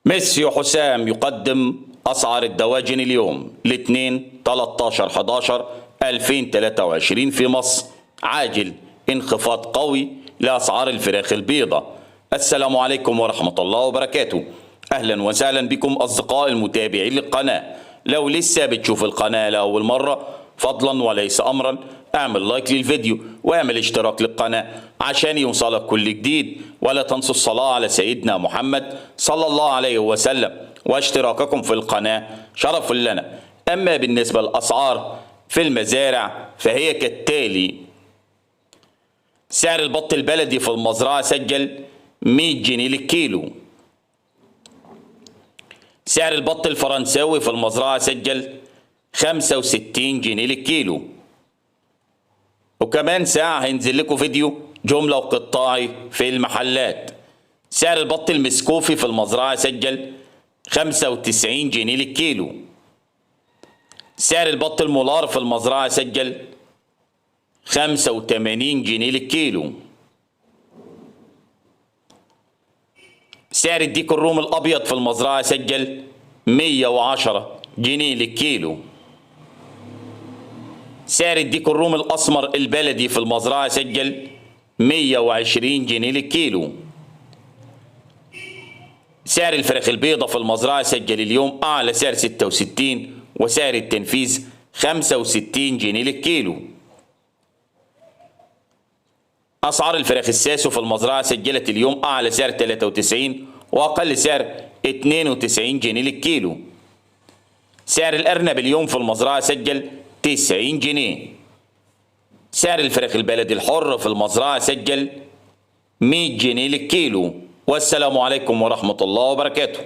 ميسيو حسام يقدم أسعار الدواجن اليوم الاثنين 13/11/2023 في مصر. عاجل انخفاض قوي لأسعار الفراخ البيضاء. السلام عليكم ورحمة الله وبركاته. أهلا وسهلا بكم أصدقاء المتابعين للقناة. لو لسه بتشوف القناة لأول مرة، فضلا وليس أمرا اعمل لايك للفيديو واعمل اشتراك للقناة عشان يوصلك كل جديد، ولا تنسوا الصلاة على سيدنا محمد صلى الله عليه وسلم، واشتراككم في القناة شرف لنا. أما بالنسبة للأسعار في المزارع فهي كالتالي: سعر البط البلدي في المزرعة سجل 100 جنيه للكيلو. سعر البط الفرنساوي في المزرعة سجل 65 جنيه للكيلو. وكمان ساعة هينزل لكم فيديو جملة وقطاعي في المحلات. سعر البط المسكوفي في المزرعة سجل 95 جنيه للكيلو. سعر البط المولار في المزرعة سجل 85 جنيه للكيلو. سعر الديك الروم الأبيض في المزرعة سجل 110 جنيه للكيلو. سعر الديك الروم الأسمر البلدي في المزرعة سجل 120 جنيه للكيلو. سعر الفراخ البيضة في المزرعة سجل اليوم أعلى سعر 66 وسعر التنفيذ 65 جنيه للكيلو. أسعار الفراخ الساسو في المزرعة سجلت اليوم أعلى سعر 93 وأقل سعر 92 جنيه للكيلو. سعر الأرنب اليوم في المزرعة سجل 90 جنيه. سعر الفراخ البلدي الحر في المزرعة سجل 100 جنيه للكيلو. والسلام عليكم ورحمة الله وبركاته.